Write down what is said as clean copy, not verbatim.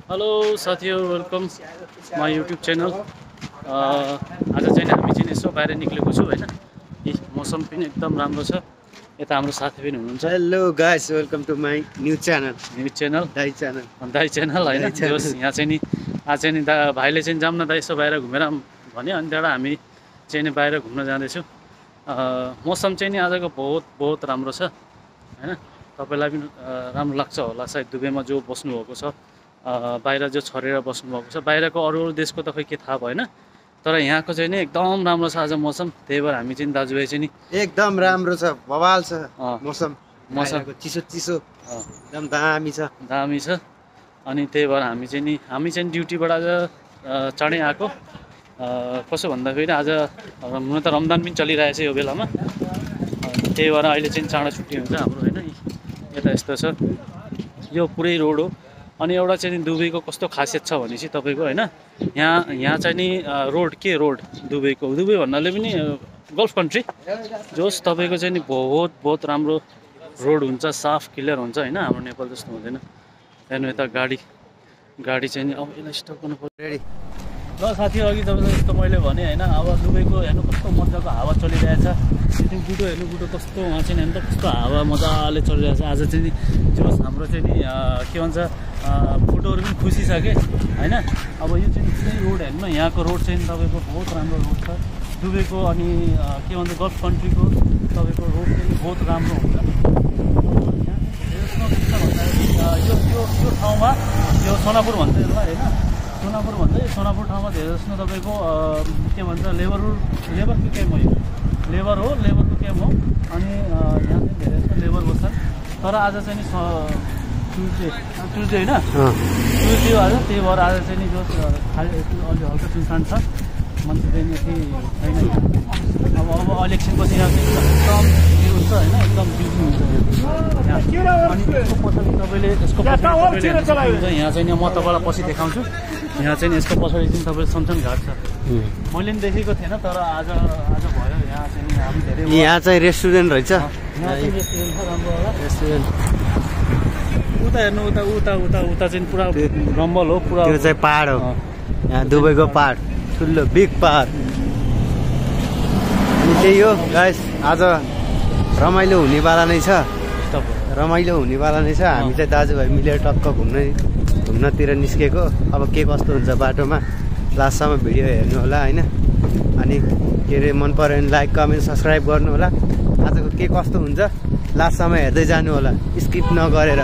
Hello साथीहरु, welcome my YouTube channel. आज चाहिँ हामी चाहिँ यसो बाहिर निक्लेको छु हैन। मौसम पनि एकदम राम्रो छ। यता हाम्रो साथी पनि हुनुहुन्छ। Hello guys, welcome to my new channel दाइ च्यानल हैन। जोस यहाँ चाहिँ नि आज चाहिँ नि भाइले चाहिँ जाम न दाइ यसो बाहिर घुमेर भन्यो, अनि त्यहाँबाट हामी चाहिँ नि बाहिर घुम्न जाँदैछु। मौसम चाहिँ नि आजको बहुत राम्रो छ हैन। तपाईलाई पनि राम्रो लाग्छ होला सायद। दुबईमा जो बस्नु भएको छ, बाहिर जो छरेर बस्नु भएको छ, बाहिरको अरू देशको त खै के थाहा भएन, तर यहाँको चाहिँ नि एकदम राम्रो छ आज मौसम। त्यही भएर हामी चाहिँ दाजुभाइ चाहिँ नि एकदम राम्रो छ, बवाल छ मौसम चिसो एकदम दामी छ। अनि त्यही भएर हामी चाहिँ ड्युटीबाट आज चाँडै आएको। कसो भन्दाखेरि आज हुन त रमजान पनि चलिरहेछ यो बेलामा, त्यही भएर अहिले चाहिँ चाँडो छुट्टी हुन्छ हाम्रो हैन। यता यस्तो छ, यो पुरै रोड हो। अनि एउटा चाहिँ दुबईको कस्तो खासियत छ भनेपछि तपाईको हैन, यहाँ चाहिँ नि रोड दुबईको, दुबई भन्नाले पनि गल्फ कन्ट्री जोस तपाईको चाहिँ नि बहुत राम्रो रोड हुन्छ, साफ क्लियर हुन्छ हैन। हाम्रो नेपाल जस्तो हुँदैन। हेर्नु यता गाडी चाहिँ नि अब यसलाई स्टप गर्नु पर्यो। ल साथी, अघि तपाईलाई जस्तो मैले भने हैन, अब दुबईको हेर्नु कस्तो मजाको हावा चलिरहेछ। त्यो बुटो हेर्नु, बुटो कस्तो वहाँ चाहिँ हेर्नु त कस्तो हावा मजाले चलिरहेछ। आज चाहिँ नि जोस हाम्रो चाहिँ नि के भन्छ, फोटोहरू पनि खुसी छ कि हैन। अब यो चाहिँ पुरै रोड हेर्नु, यहाँको रोड चाहिँ तपाईको बहुत राम्रो रोड छ दुबईको। अनि के भन्छ, गल्फ कन्ट्रीको तपाईको रोड चाहिँ बहुत राम्रो हुन्छ। यो ठाउँमा यो सोनापुर भन्छ यसलाई हैन, सोनापुर भन्छ। सोनापुर ठाउँमा धेरै जस्तो तपाईको के भन्छ, लेबरको क्याम्प हो। यो लेबरको क्याम्प हो। अनि यहाँ चाहिँ धेरै जस्तो लेबर बस्छन्। तर आज चाहिँ नि ट्युजडे हैन, ट्युजडे हो आज। त्यही भएर आज चाहिँ नि जो खालि अलि हल्का सुनसान छ, मान्छे चाहिँ यति छैन। अब इलेक्सन पछि यहाँ चाहिँ एकदम भिड हुन्छ हैन, एकदम बिजी हुन्छ यहाँ। अनि यसको पछाडि तपाईँले यहाँ चाहिँ म तपाईँलाई पछि देखाउँछु। यहाँ चाहिँ यसको पछाडि चाहिँ तपाईँले सम्झन घाट छ। मैले पनि देखेको थिएन, तर आज भयो। यहाँ चाहिँ हामी धेरै, यहाँ चाहिँ रेस्टुरेन्ट रहेछ। यहाँ चाहिँ रेस्टुरेन्ट छ, राम्रो होला रेस्टुरेन्ट। उता हेर्नु, उता चाहिँ पुरा रम्बल हो पुरा। त्यो चाहिँ पहाड हो, यहाँ दुबईको पहाड, ठुलो बिग पहाड। अनि त्यही हो गाइस, आज रमाइलो हुनेवाला नै छ। हामी चाहिँ दाजुभाइ मिलेर टक्क घुम्नतिर निस्केको। अब के कस्तो हुन्छ बाटोमा, लास्टसम्म भिडियो हेर्नु होला हैन। अनि के अरे मन पर्यो भने लाइक, कमेन्ट, सब्सक्राइब गर्नु होला। आजको के कस्तो हुन्छ लास्टसम्म हेर्दै जानु होला, स्किप नगरेर।